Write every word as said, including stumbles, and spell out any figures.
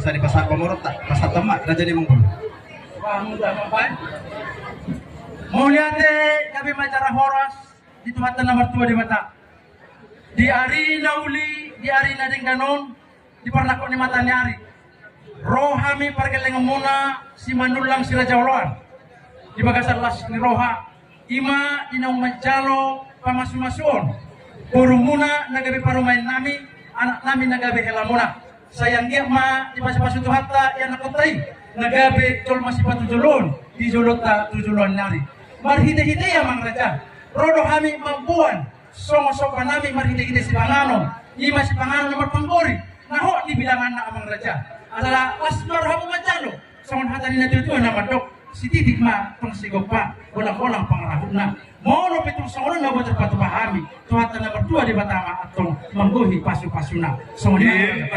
Tadi pasal pamorot tak pasal temak raja ni mengkon. Mauliate gabe ma jala horas di Tuhanta na martua Debata. Di ari na uli, di ari na denggan on, di parnangkok ni mata ni ari, ro hami pargellengonmuna Simanullang Si Raja Oloan di bagasan las ni roha, i ma di naung manjalo pamasumasuon borumuna na gabe parumaennami, anaknami na gabe helamuna. Sai anggiat ma dipasupasu Tuhanta ianakhonta i na gabe jolma sipatujoloon di jolonta tu joloan ni ari. Marhitehite i amang raja, ro do hami mamboan songon sombanami marhitehite sipanganon, i ma sipanganon na marpanggori na hot di bilanganna amang raja. Ala las ma rohamu manjalo, songon hata ni natuatua na mandok, sititik ma tong sigompa, bolangbolang pangarahutna. Molo pe tung songon on na boi tarpatupa hami, Tuhanta na martua Debata ma antong manggohi pasupasuna. Songon i ma.